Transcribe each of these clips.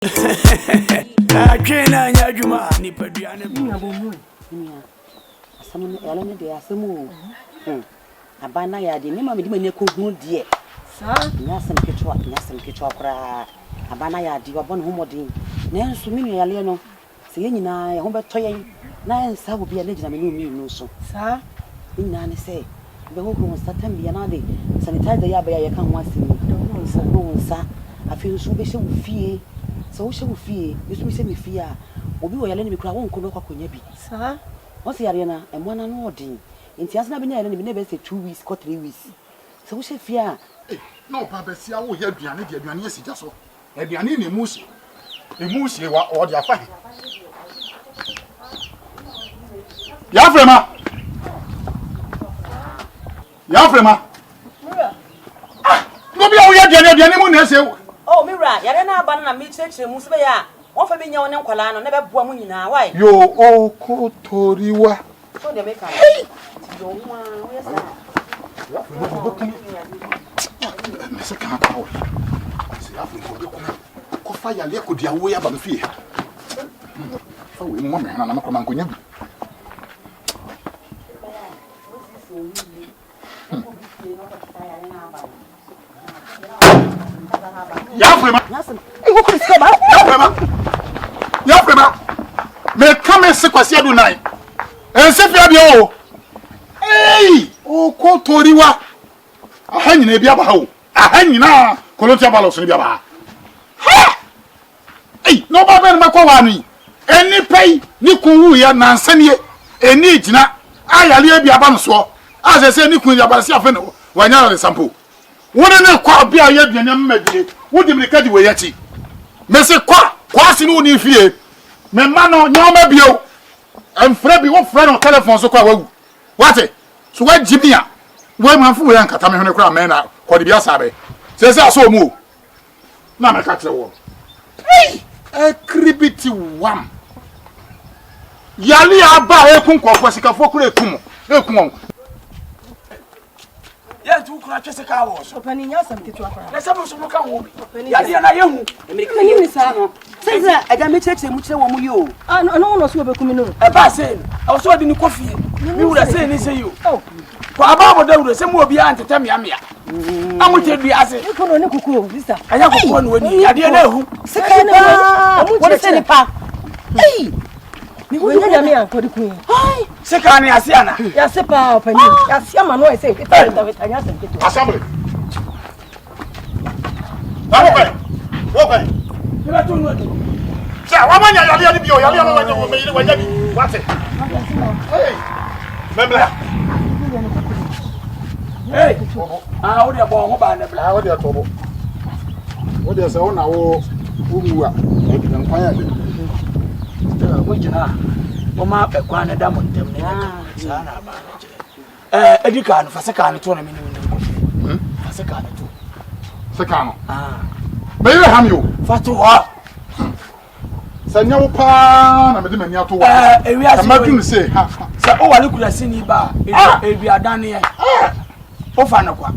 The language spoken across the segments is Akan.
Adwene na anyɛ adwuma a, nipadua no Nua bɔ mu nua. Asɛm no ɛno ne deɛ asɛm o. Hmm. Aban na yɛ adeɛ nneɛma mede m'ani akɔhunu deɛ. Saa. Nyɛ asɛm ketewa, nyɛ asɛm ketewa koraa. Aban na yɛ adeɛ, wabɔ ne ho mmɔden. Nanso me nua yareɛ no, Sɛ yɛn nyinaa yɛn ho bɛtɔ yɛn na ɛnsa wɔ bi a, na egyina me ne wo mmienu so. Saa. Ne nyinaa ne sɛ, wobɛhohoro wo nsa tam biara na wode sanitizer yi a abɛyɛ a yɛka ho asɛm yi, hohoro wo nsa. Afei nso wobɛhyɛ wo fie. Sɛ wohyɛ wo fie, me nso mehyɛ me fie a, obi wɔ yareɛ no bi koraa a, wonkɔ na woakɔ akɔnya bi. Saa. Wɔn sɛ yareɛ no, mmoa no ano yɛ den. Nti ansa na wobɛnya yareɛ no bi, na ɛbɛyɛ sɛ 2 weeks kɔ 3 weeks. Sɛ wohyɛ fie a. Ei, na ɔbaa basia woyɛ aduane de aduane asi gya so. Aduane na emu hye. Emu hye wa ɔde afa he. Yafrema. Yafrema. Ah, no bi a woyɛ aduane aduane mu na ɛsɛ. Oh, me wura, yare na aba no na mekyerɛkyerɛ mu sɛ bɛyɛ a wɔmfa bi nyɛ wo ne nkwadaa no na ɛbɛboa mo nyinaa. Why? Yo okotoriwa. So deɛ meka no. Hey! Nti yɛ wo ho ara, woyɛ saa a. Mese kan kora wɔ sɛ afei nka ɔbɛkum kɔfa yareɛ kɔdi awoɔ yi aba me fie ha fa wei mmɔ me hwena na mekɔ mankɔnya bi. Yafrema Yafrema Yafrema meka me se Kwasi Adu nan ɛnsɛ fia bio o. Ei! Okotoriwa! Aha nyinaa ebi aba ha o. Aha nyinaa Kolontia Balos no bi aba ha. Ha! Ei! Na ɔbaa bɛn na makɔ waa no yi? Nnipa yi ne kun wuiɛ nansa nie. Ɛni gyina a yareɛ bi aba no soɔ. A sɛ sɛ ne kun yi aba se afe no wanya ayaresa mpo. Wo ne ne kɔ a bia ɔyɛ aduane ama madie. Wodi mirika di wei akyi. Mese kɔ kɔ ase ne wo ne fie. Me mma no nyɛ wɔn bio. Mfrɛ bi wofrɛ no telefon so kɔ a wawu. Wate? So wagye me a, wei manfo wei ankata me hwene koraa mɛn na kɔde bi asa bɛ. Sɛ sɛ asɔ mu o. Na mɛka kyerɛ wɔn. Ei! Akiribiti wam. Yale aba a eku nkurɔfoɔ, asikafoɔ kura eku mo, eku wɔn. Yɛ nti wokura twɛ sɛ kaa wɔ so. Ɔpani nyɛ asɛm ketewa koraa. Na sɛ mo nso mo ka ho bi. Yadeɛ na yɛhu. Mmirika yɛ ne saa no. Sɛ sɛ agya mekyerɛkyerɛ mu kyerɛ wɔn yi o. Ah, no, no, no, so wɔbɛku me no. Ɛbaa sɛ no, ɛwɔ sɛ ɔde ne kɔ fie. Me wura sɛ ne sɛ yi o. Oh. Kɔ aba abɔ dawuro sɛ mo obiara ntetɛ mmeammea. Na mo kyɛ dua ase. Ne kunu ne kukuo, sista. Ɛnyɛ kukuo na wɔni, yadeɛ na ehu. Sika paa, wɔde sɛ nipa. Ei! Wɔnyɛ nyame a nkɔde kun yi. Sika ne ase ana? Yase paa ɔpanyin. Yase ama no ayɛ sɛ hweta hweta hweta nyɛ asɛm ketewa. Assembly. Na wo kwan. Wo kwan. Yɛbɛto no adu. Sɛ wama nya yareɛ no bi o, yareɛ no wanya wɔ meyere wanya bi. Wate. Hey. Mɛmla. Hey. Ah, wo deɛ bɔ ho ban na bla. Ah, wo deɛ tɔbo. Wo deɛ sɛ wo na wo wo wu a, nkwan yɛ de. Mo gyina a, moma ɛkwan no da mo ntam ne nyɛ kama. Saa na abaa no kyerɛ. Ɛɛ, edi kan no, fa sekan no to na me ne wo ni nkɔmmɔ. Fa sekan no to. Sekan no? Ah. Meyere ha mi o. Fa to hɔ. Sɛ nyɛ wo paa na mede m'ani ato wɔ. Ɛɛ, ewiase wei. Ɛma dunu se ha. Sɛ owale kurasini ba a, eduadaneɛ. Wofa no kwa.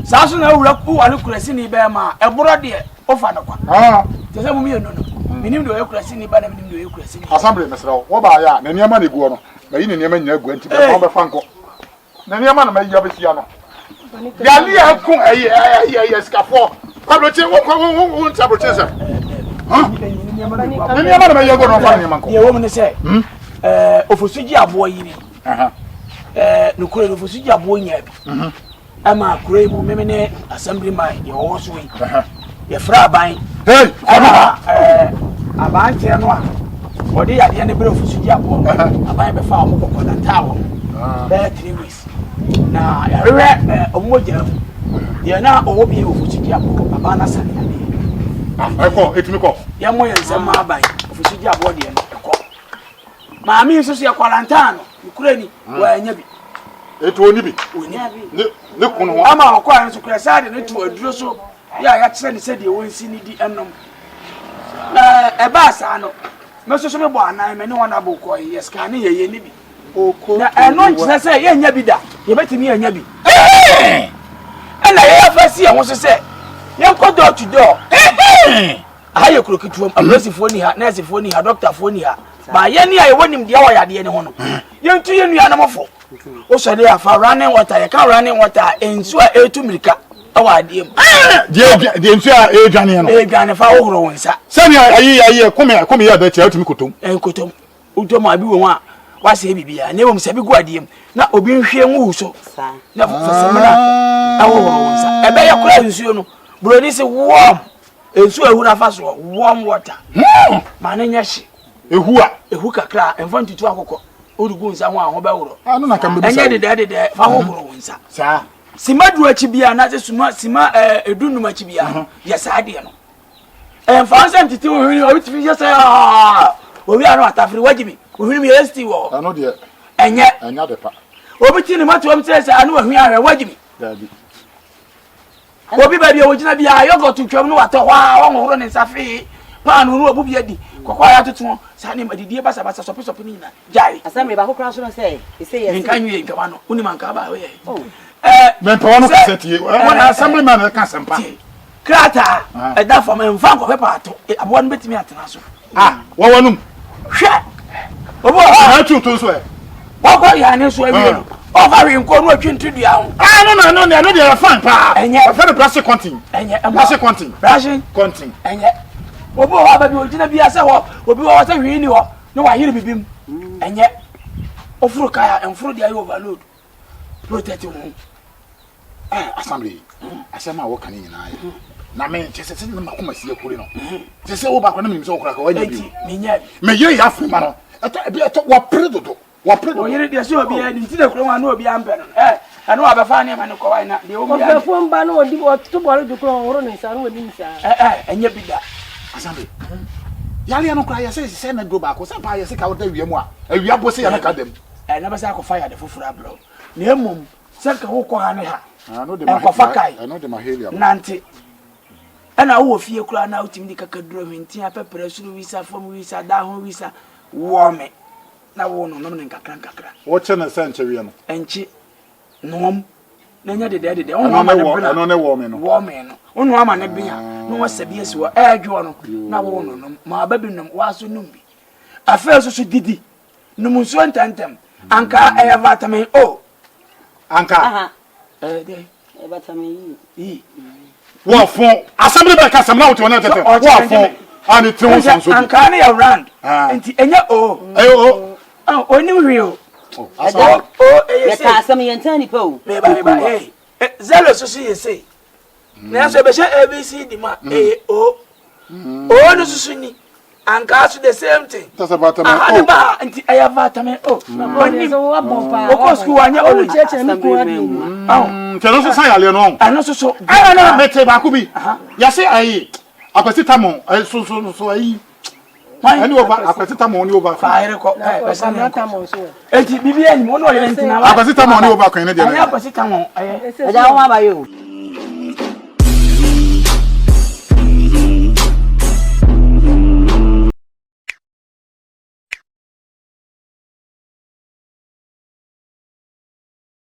Saa so na wowura wowale kurasini bɛrima a, ɛborɔ deɛ wofa no kwa. Kyɛ sɛ mo mmienu no, menim deɛ ɔyɛ kurasini ba na menim deɛ ɔyɛ kurasini. Assembly mesrɛ wo, wobaeɛ a, ne nneɛma na ɛguɔ no. Mayi ne nneɛma nyinaa agu nti bɛfa bɛfa nkɔ. Ne nneɛma na mayi abɛsia no. Yale a ɛko ɛyɛ ɛyɛ ɛyɛ sikafoɔ. Aburokye wo nkɔ wo wo wo nti aburokye nsɛm. Ne nneɛma na mayi agu no ɔfa ne nneɛma nkɔ. Deɛ ɛwɔ mu ne sɛ, ɛɛ ofosu gye aboɔ yiri. Ɛɛ nokorɛ no ofosu gye aboɔ nyaa bi. Ɛma kuro yi mu meme ne assembly man deɛ ɔwɔ so yi yɛfrɛ aban ɛma ɛɛ abanteɛ no a ɔde yadeɛ no berɛ ofusu gye aboɔ no aban bɛfa wɔn kɔkɔ nantaa wɔn bɛyɛ 3 weeks na yɛahwehwɛ ɛɛ wɔn mogya mu deɛ na ɔwɔ bi ofusu gye aboɔ aban no asane yadeɛ. Ɛkɔ etumi kɔ. Yɛmmɔ yɛn nsɛm ma aban ofusu gye aboɔ deɛ no ɛkɔ. Maame nso so yɛ kwarantaa no nokura ni hmm. wɔanya bi. Etu oni bi. Oni bi. Ne ne kun ho. Ama ɔkɔ a nso kura saa de ne to aduro so yɛ a yɛakyerɛ ne sɛdeɛ wɔnsi ne di ɛnom. Ɛɛ ɛbaa saa no me nso so mebɔ anan me ne wɔn abo kɔ yɛ scan ne yɛyɛ ne bi. Na ɛno nkyerɛ sɛ yɛnya bi da yɛbɛtumi yɛnya bi. Ɛna yɛyɛ fa si yɛn ho so sɛ yɛnkɔ door to door. Aha yɛ kuro ketewa mu, apolisifoɔ ni ha, nɛɛsefoɔ ni ha, dɔktafoɔ ni ha. Ba yɛn ni a yɛwɔ nimdeɛ wɔ yadeɛ no ho no, yɛntu yɛn nuanom fo. Wosɔre a fa running water, yɛka running water a, nsuo a ɛretu mmirika wɔ adeɛ mu. Deɛ deɛ nsuo a ɛredwaneɛ no. Ɛredwane fa wohoro wo nsa. Sɛnea ayi ayi ɛkome ɛkome yɛ abɛkyɛ wotumi kotom. Ɛnkotom. Wotɔ mu a bi wɔ mu a wasɛe biribiara na mmom sɛ bi gu adeɛ mu na obi nhwie ngu wo so na fa samina ɛhohoro wo nsa. Ɛbɛyɛ koraa nsuo no buroni se warm nsuo a ehuru afa soɔ warm water hmm. ma no nyɛ hye. Ehu a ehu kakra a mfa ntutu akokɔ wode gu nsa ho a ho bɛworɔ. Ɛnyɛ dedɛɛ dedɛɛ fa hohoro wo nsa. Sima du akyi biara anaasɛ sima sima ɛɛ eh, edunum akyi biara mhm. yɛ saa adeɛ no. Ɛmfa ho sɛ ntete wo hwene obi tumi yɛ sɛ owi ano atafere wagye mi wo hwene mi yɛ sti wɔ hɔ. Ɛno deɛ. Ɛnyɛ. Ɛnyɛ ade pa. Obi ti ne matoam sɛ sɛ ano ahwi ahwɛ wagye mi. Daabi. Obi baabi a wɔgyina biara yɔgɔt twam no watɔ hɔ a wɔnhohoro ne nsa fee paano no wabu bi adi kɔkɔɔ a yɛatoto saa nneɛma didie basabasa sɔpesɔpe no nyinaa gyae. Asɛm de baako koraa so no sɛ ɛsɛ yɛ nka nwie ntwama no wonim anka aba woyɛ. Oh. Mempɛ wɔn kasa tie wɔn assemblyman ɛka asɛmpa. Krataa a ɛda fam, mfa nkɔ pepa ato. Aboa no betumi atena so. Ah, wɔwɔ nom. Hwɛ! Obi wɔ hɔ a. Ɛtu to nso ɛ. Wɔkɔ yɛ ne so awie no. Ɔfa hwee nkɔ no atwi nto dua ho. Ah, no no no, ɛno deɛ yɛ fine paa. Ɛnyɛ. Wɔfɛ no brushing contin. Ɛnyɛ. Brushing contin. Brushing. Contin. Ɛnyɛ. Obi wɔ hɔ a baabi ogyina bi asɛ hɔ, obi wɔ hɔ sɛ hwee ni hɔ, na wayere bibi mu. Ɛnyɛ. Oforo kaya, mforo deɛ ayɛ overload. Protect wo ho. Eh, assembly, asɛm a wɔka ne nyinaa yɛ. Na me kyɛ sɛ sɛ na makoma si akure no. Sɛ sɛ wo baako na menim sɛ wokora ka wanya bi. Me yere yɛ afei ma no. Ɛtɔ ebi ɛtɔ wɔpere dodo. Wɔpere dodo. Wɔyere deɛ sɛ obi ani nti na kurom ano obi ampɛ no. Eh, ɛno wabɛfa nneɛma no kɔwae na deɛ obi ani. Ɔfɛfoɔ mba no wɔdi wɔto bɔre do kora wɔhoro ne nsa no wɔdi ne saa. Eh, eh, ɛnyɛ bi da. Assembly. Yareɛ no koraa yɛ sɛ sɛ na duro baako sɛ paa yɛ sɛ ka woda awia mu a awia bo sɛ yɛ na ka dam. Eh, na bɛsɛ akɔfa yade foforɔ abrɛ wo. Na mmom Sɛ nka wokɔ ha ne ha, nkɔfa kae, nante. Ɛna wowɔ fie koraa na wotumi de kakaduro, hwentia, pɛprɛ, soro wisa, fam wisa, da ho wisa, wɔme na wo no nom no nkakra nkakra. Wokye no sɛ nkyeweɛ no? Nkye, noam na ɛnyɛ dedɛɛ dedɛɛ. Wonoa ma ne bena. Ɛno ne wɔme no? Wɔme no. Wonoa ma ne bea na wɔsɛ bi asi hɔ ɛɛdwoɔ no na wo no nom. Ma aba bi nom, woaso nom bi. Afei nso so didi, nom nsuo ntɛmntɛm. Anka ɛyɛ vitamin O. Anka. Ɛyɛ dɛ. Ɛyɛ vitamin E. E. Wɔfo asɛm no bɛka asɛm na wote wɔn tɛtɛ wɔfo a ne tiri ho sanso bi. Anka no yɛ round. Nti ɛnyɛ O. Ɛyɛ O. Onim hwee o. O O ɛyɛ sei. Yɛka asɛm yɛn ntan nipa o. Meba meba ee. Zero soso yɛ sei. Nanso ɛbɛhyɛ ABC di mu a ɛyɛ O. O no soso ni. Ankaa so the same thing. Aha ne ba ha nti ɛyɛ vitamin O. Onim. Okɔ sukuu wanyɛ ology. Nti ɛno nso sa yareɛ no. Ɛno nso so. Ɛna na mete baako bi. Yɛse ayi akwasi tamon so so so ayi. Ɛne ova akwasi tamon ne ova. Faayere kɔ ɛɛ bɛsa ne nkɔ. Eti bibi ɛnyim wɔn ɔyɛ ntina. Akwasi tamon ne ova kwan ne deɛ. Ɛnyɛ akwasi tamon ɛyɛ. Ɛgya wɔn abayɛ o.